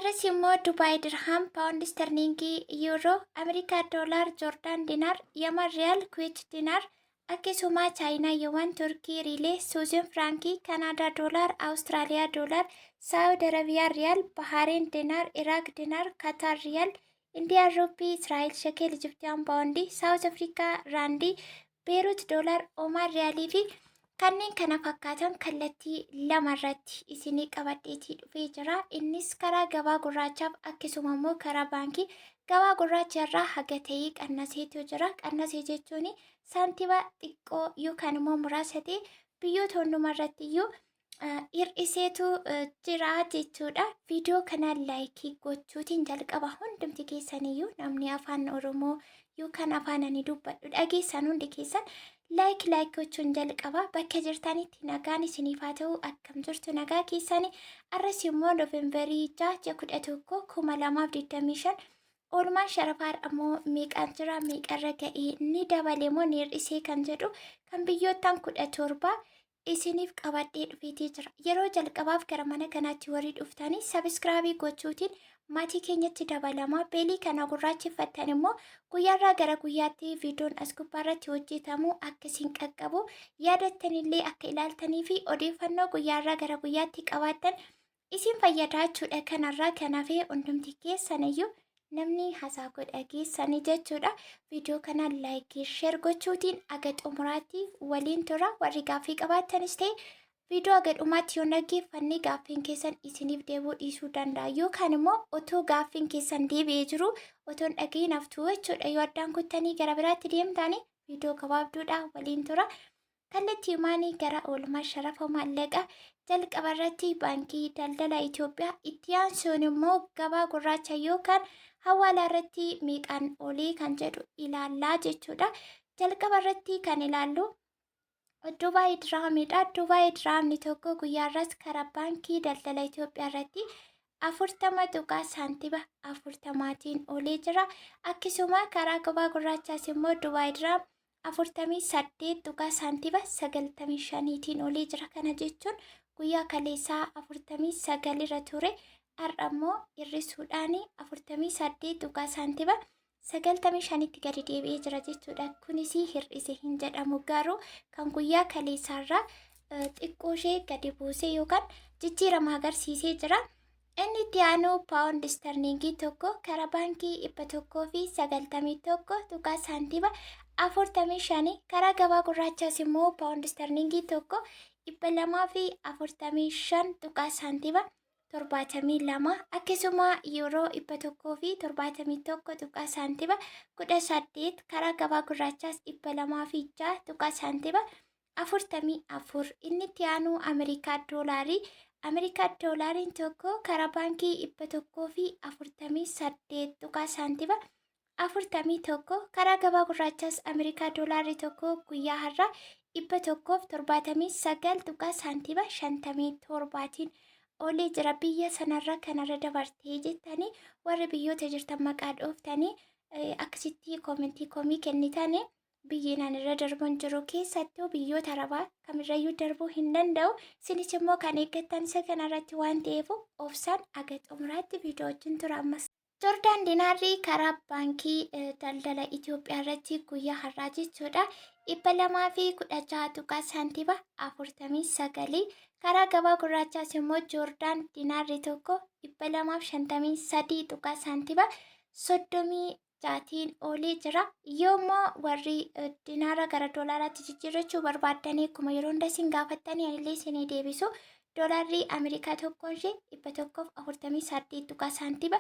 Arras immoo Dubaay Dirhaam, Paawundi Isterliingii, Yuuroo, Ameerikaa Doolaar, Joordaan Dinaar, Yaman Riyaal, Kuweet Dinaar, akkasuma Chaayinaa Yuwaan, Turkii Riilee, Suuziin Firaankii, Kanaadaa Doolaar, Awustiraaliyaa Doolaar, Saawud Arabiyaa Riyaal, Bahaareen Dinaar, Iraaq Dinaar, Kataar Riyaal, Indiyaan Ruuppii, Israa'el Shekel, Ijiptiyaan Paawundii, Saawuz Afrikaa Raandii, Beerut Doolaar, Omaan Riyaalii fi kanneen kana fakkaatan kallattii lama irratti isinii qabadheetii dhufee jira. Innis karaa gabaa gurraachaaf akkasuma immoo karaa baankii gabaa gurraacha irraa haga ta'ee qannaseetu jira. Qannasee jechuun saantima xiqqoo yookaan immoo muraasa ta'e biyyoota hundumaa irratti iyyuu hir'iseetu jira jechuudha. Viidiyoo kana laayikii gochuutiin jalqaba hundumti keessaniyyuu namni afaan Oromoo yookaan afaan ani dubbadhu dhageessan hundi keessan laayik laayik gochuun jalqaba. Bakka jirtanitti nagaan isiniif haa ta'u. Akkam jirtu, nagaa keessanii? Arras immoo Noovembarii 6 11 2025 oolmaan sharafaa ammoo meeqaan jira, meeqarra ga'ee, ni dabale moo ni hir'isee kan jedhu kan biyyoottan 17 isiniif qabadhee dhufeetii jira. Yeroo jalqabaaf gara mana kanaatti warri dhuftanii sabiskiraabii gochuutiin maatii keenyatti dabalamaa. Beelii kana gurraacheffattan immoo guyyaarraa gara guyyaatti viidiyoon as gubbaarratti hojjetamu akka isin qaqqabu yaadattanillee akka ilaaltanii fi odeeffannoo guyyaarraa gara guyyaatti qabaattan isin fayyadaa jechuudha. Kanarraa kanaaf hundumti keessaniyyuu namni hasaa godha geessanii jechuudha. Viidiyoo kana laayikii, sheer gochuutiin aga xumuraatti waliin tura. Warri gaaffii qabaattanis ta'e viidiyoo aga dhumaatti yoo dhaggeeffanne gaaffiin keessan isiniif deebi'uu dhiisuu danda'a. Yookaan immoo otoo gaaffiin keessan deebi'ee jiru otoo hin dhaga'iin haftuu jechuudha. Yoo addaan kuttanii gara biraatti deemtanii viidiyoo gabaabduudha, waliin tura. Kallattii himaanii gara oolmaa sharafa maallaqa jalqaba irratti baankii daldala Itoophiyaa, itti aansuun immoo gabaa gurraacha yookaan hawaalaa irratti meeqaan oolee kan jedhu ilaallaa jechuudha. Jalqaba irratti kan ilaallu Dubaay Diraamidha. Dubaay Diraamni tokko guyyaarras karaa baankii daldala Itoophiyaa irratti 40 tuqaa saantima 40n oolee jira. Akkasuma karaa gabaa gurraachaas immoo Dubaay Diraam 48 tuqaa saantima 95tiin olee jira. Kana jechuun guyyaa kaleessaa 49 irra ture. Har'a immoo hir'isuudhaan 48 tuqaa saantima 95tti gadi deebi'ee jira jechuudha. Kunis hir'ise hin jedhamu, garuu kan guyyaa kaleessaarraa xiqqoo ishee gadi buusee yookaan jijjiirama agarsiisee jira. Inni itti aanu paawundi isterliingii tokko karaa baankii 191 tuqaa saantima 45, karaa gabaa gurraachaas immoo paawundi isterliingii tokko 245 tuqaa saantima 72, akkasuma yuuroo 171 tuqaa saantima 18, karaa gabaa gurraachaas 206 tuqaa saantima 44. Inni itti aanu Ameerikaa doolaarii. Ameerikaa doolaariin tokko karaa baankii 148 tuqaa saantima 41, karaa gabaa gurraachaas Ameerikaa doolaarri tokko guyyaa har'aa 179 tuqaa saantima 57tiin oolee jira. Biyya sanarra kanarra dabartee jettanii warri biyyoota jirtan maqaa dhooftanii akkasitti koomentii komii kennitanii, biyyeen ani irra darbuun jiru keessattuu biyyoota Arabaa kamirrayyuu darbuu hin danda'u. Isinis immoo kan eeggattan isa kanarratti waan ta'eef obsaan aga xumuraatti viidiyoo wajjin tura ammas. Joordaan dinaarri karaa baankii daldala Itoophiyaa irratti guyyaa har'aa jechuudha 216 tuqaa saantima 49, karaa gabaa gurraachaas immoo Joordaan dinaarri tokko 253 tuqaa saantima 36n oolee jira. Yoommoo warri dinaara gara doolaaraatti jijjiirrachuu barbaaddanii akkuma yeroo hunda isin gaafattanii anillee isinii deebisu, doolaarri Ameerikaa tokkoon ishee 148 tuqaa saantima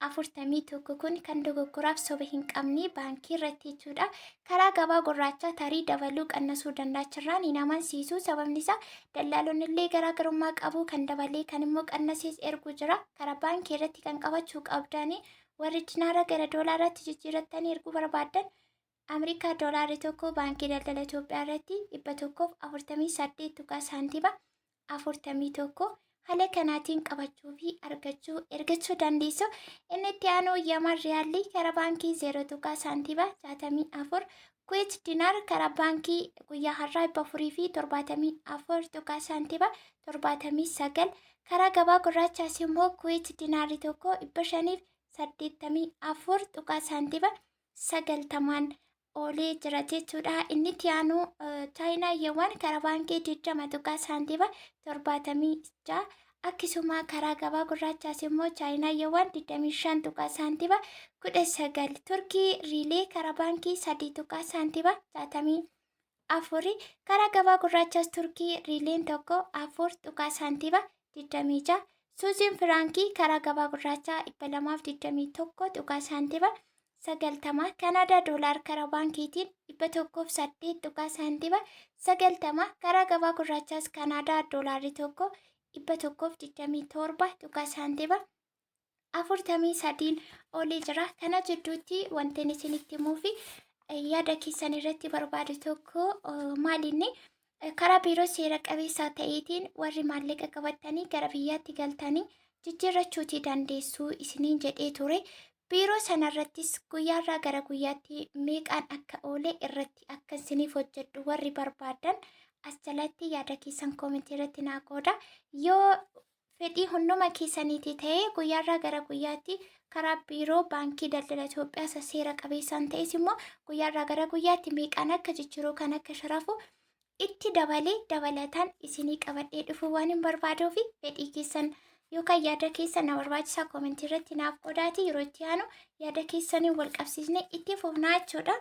41, kun kan dogoggoraaf soba hin qabne baankii irratti jechuudha. Karaa gabaa gurraachaa tarii dabaluu qannasuu danda'achirraan hin amansiisu. Sababni isaa dallaalonni illee garaagarummaa qabu, kan dabalee kan immoo qannasees ergu jira. Karaa baankii irratti kan qabachuu qabdanii warri dinaara gara doolaaraatti jijjiirrattanii erguu barbaaddan, Ameerikaa doolaarri tokko baankii daldala Itoophiyaa irratti 148 tuqaa saantima 41, haala kanaatiin qabachuu fi argachuu ergachuu dandeessu. Inni itti aanu Yaman Riyaalli karaa baankii 0 tuqaa saantima 64, Kuwait Dinaar karaa baankii guyyaa har'aa 474 tuqaa saantima 79. Karaa gabaa gurraachaas immoo Kuweet dinaarri tokko 584 tuqaa saantima 90n oolee jira jechuudha. Inni itti aanu Chaayinaa Yuwaan karaa baankii 20 tuqaa saantima 76, akkasuma karaa gabaa gurraachaas immoo Chaayinaa Yuwaan 25 tuqaa saantima 19. Turkii Riilee karaa baankii 3 tuqaa saantima 64, karaa gabaa gurraachaas Turkii Riileen tokko 4 tuqaa saantima 26. Suuziin Firaankii karaa gabaa gurraachaa 221 tuqaa saantima 90. Kanaadaa doolaar karaa baankiitiin 108 tuqaa saantima 90, karaa gabaa gurraachaas Kanaadaa doolaarri tokko 127 tuqaa saantima 43n oolee jira. Kana jidduutti wanti isinitti himuu fi yaada keessan irratti barbaadu tokko maalinni, karaa biiroo seera qabeessaa ta'eetiin warri maallaqa qabattanii gara biyyaatti galtanii jijjiirrachuutii dandeessuu isiniin jedhee ture. Biiroo sanarrattis guyyaarraa gara guyyaatti meeqaan akka oole irratti akka isiniif hojjedhu warri barbaadan as jalatti yaada keessan koomentii irratti naa qooda. Yoo fedhii hunduma keessaniiti ta'ee, guyyaarraa gara guyyaatti karaa biiroo Baankii Daldala Itoophiyaa isa seera qabeessaan ta'es immoo guyyaarraa gara guyyaatti meeqaan akka jijjiiruu kan akka sharafu itti dabalee dabalataan isinii qabadhee dhufuu waan hin barbaaduu fi fedhii keessan yookaan yaada keessan na barbaachisaa, koomentii irratti naaf qodaati, yeroo itti aanu yaada keessaniin wal qabsiisnee itti fufnaa jechuudha.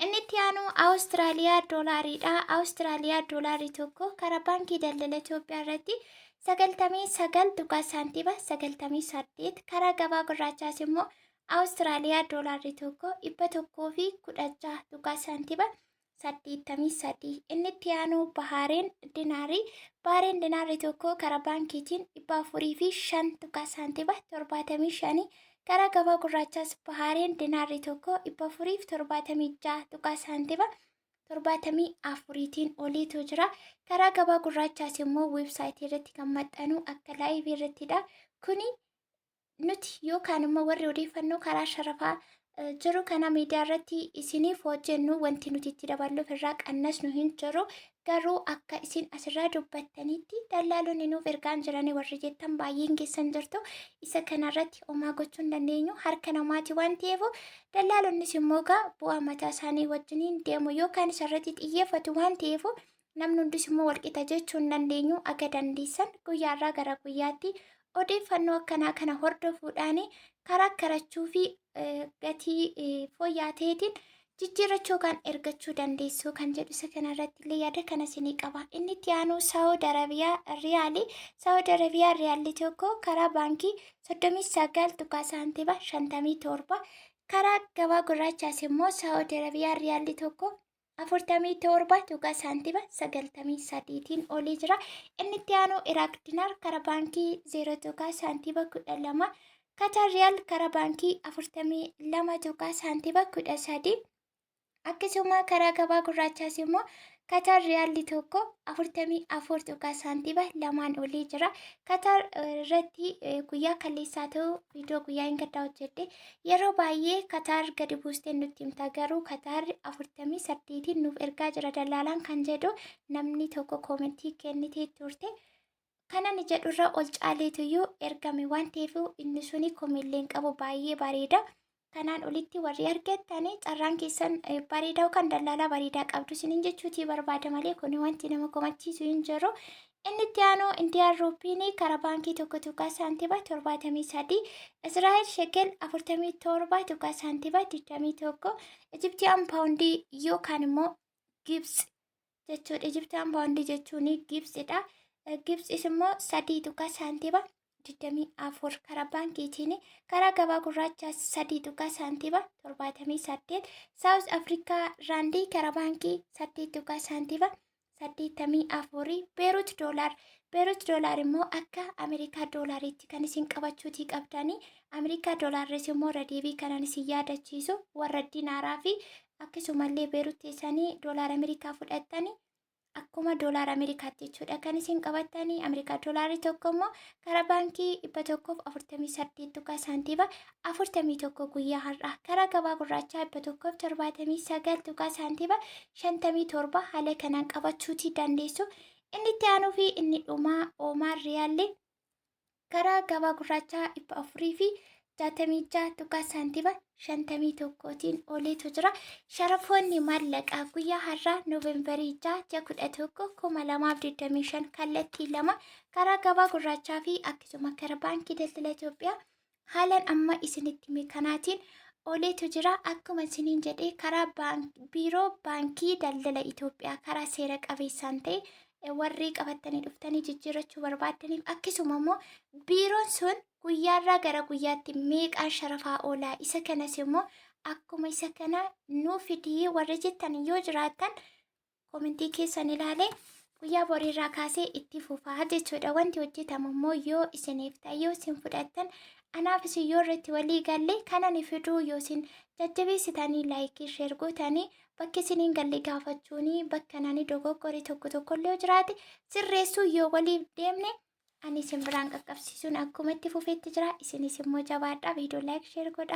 Inni itti aanu Awustiraaliyaa doolaariidha. Awustiraaliyaa doolaarri tokko karaa Baankii Daldala Itoophiyaa irratti 99 tuqaa saantima 98, karaa gabaa gurraachaas immoo Awustiraaliyaa doolaarri tokko 116 tuqaa saantima 83. Inni itti aanu Bahaareen dinaarii. Bahaareen dinaarri tokko karaa baankiitiin 405 tuqaa saantima 75, karaa gabaa gurraachaas Bahaareen dinaarri tokko 476 tuqaa saantima 74tiin oliitu jira. Karaa gabaa gurraachaas immoo weebsaayitii irratti kan maxxanu akka live irrattidha. Kuni nuti yookaan immoo warri odeeffannoo karaa sharafaa jiru kana miidiyaa irratti isiniif hojjennu wanti nuti itti daballuuf irraa qannasnu hin jiru. Garuu akka isin asirraa dubbattanitti dallaalonni nuuf ergaan jiranii warri jettan baay'een keessan jirtu. Isa kanarratti homaa gochuu hin dandeenyu, harka namaati waan ta'eef. Dallaalonnis immoo gaa bu'aa mataa isaanii wajjiniin deemu yookaan isarratti xiyyeeffatu waan ta'eef, namni hundis immoo walqixa jechuu hin dandeenyu. Akka dandeessan guyyaarraa gara guyyaatti odeeffannoo akkanaa kana hordofuudhaan karaa karachuu fi gatii fooyya'aa ta'eetiin jijjiirrachuu kan ergachuu dandeessu kan jedhu isa kanarratti illee yaada kana isinii qaba. Inni itti aanu Saawud Arabiyaa Riyaalii. Saawud Arabiyaa Riyaalli tokko karaa baankii 39 tuqaa saantima 57, karaa gabaa gurraachaas immoo Saawud Arabiyaa Riyaalli tokko 47 tuqaa saantima 93tiin olii jira. Inni itti aanu Iraaq dinaar karaa baankii 0 tuqaa saantima 12, Katar Riyaal karaa baankii 42 tuqaa saantima 13, akkasuma karaa gabaa gurraachaas immoo Katar Riyaalli tokko 44 tuqaa saantima 2n olii jira. Katar irratti guyyaa kaleessaa ta'u viidiyoo guyyaa hin gaddaa hojjedhe. Yeroo baay'ee Katar gadi buustee nutti himta, garuu Katar 48n nuuf ergaa jira dallaalaan kan jedhu namni tokko koomentii kennitee turte. Kana ni jedhurra ol caaleetuyyuu ergame waan ta'eef inni suni komiilleen qabu, baay'ee bareeda. Kanaan olitti warri argattanii carraan keessan bareedaa yookaan dallaalaa bareedaa qabdu isiniin jechuutii barbaada malee kun wanti nama komachiisu hin jiru. Inni itti aanu Indiyaan ruupiin karaa baankii 1 tuqaa saantima 73, Israa'el shekel 47 tuqaa saantima 21, Ijiptiyaan paawundii yookaan immoo Gibsi jechuudha. Ijiptiyaan paawundii jechuun Gibsidha. Gibsis immoo 3 tuqaa saantima 24 karaa baankiitiin, karaa gabaa gurraachaa 3 tuqaa saantima 78. Saawuz Afrikaa raandii karaa baankii 8 tuqaa saantima 84. Beerut doolaar. Beerut doolaar immoo akka Ameerikaa doolaariitti kan isin qabachuutii qabdanii. Ameerikaa doolaarris immoo irra deebii kanan isin yaadachiisu, warra dinaaraa fi akkasumallee Beerut teessanii doolaar Ameerikaa fudhattanii akkuma doolaara Ameerikaatti jechuudha kan isin qabattanii. Ameerikaa doolaarri tokko immoo karaa baankii 148 tuqaa saantima 41 guyyaa har'aa, karaa gabaa gurraachaa 179 tuqaa saantima 57, haala kanaan qabachuutii dandeessu. Inni itti aanuu fi inni dhumaa Oomaan Riyaalli karaa gabaa gurraachaa 466 tuqaa saantima 51tiin ooleetu jira. Sharafoonni maallaqaa guyyaa har'aa Nooveembarii 6 ji'a 11 2025 kallattii lama karaa gabaa gurraachaa fi akkasuma karaa Baankii Daldala Itoophiyaa haalaan amma isinitti hime kanaatiin ooleetu jira. Akkuma isiniin jedhee, karaa biiroo Baankii Daldala Itoophiyaa karaa seera qabeessaan ta'e warri qabattanii dhuftanii jijjiirrachuu barbaaddaniif, akkasuma immoo biiroon sun guyyaarraa gara guyyaatti meeqaan sharafaa oolaa, isa kanas immoo akkuma isa kana nuu fidii warri jettan yoo jiraattan, koomentii keessan ilaalee guyyaa boriirraa kaasee itti fufaa jechuudha. Wanti hojjetamu immoo yoo isiniif ta'e, yoo isin fudhattan, anaaf isin yoo irratti walii galle kanan fiduu, yoo isin jajjabeessitanii like, share gootanii, bakki isiniin galle gaafachuuni, bakka nani dogoggore tokko tokkollee yoo jiraate sirreessuu yoo waliif deemne, ani isin biraan qaqqabsiisuun akkuma itti fufetti jira. Isinis immoo jabaadhaa, viidiyoo like, share godhaa.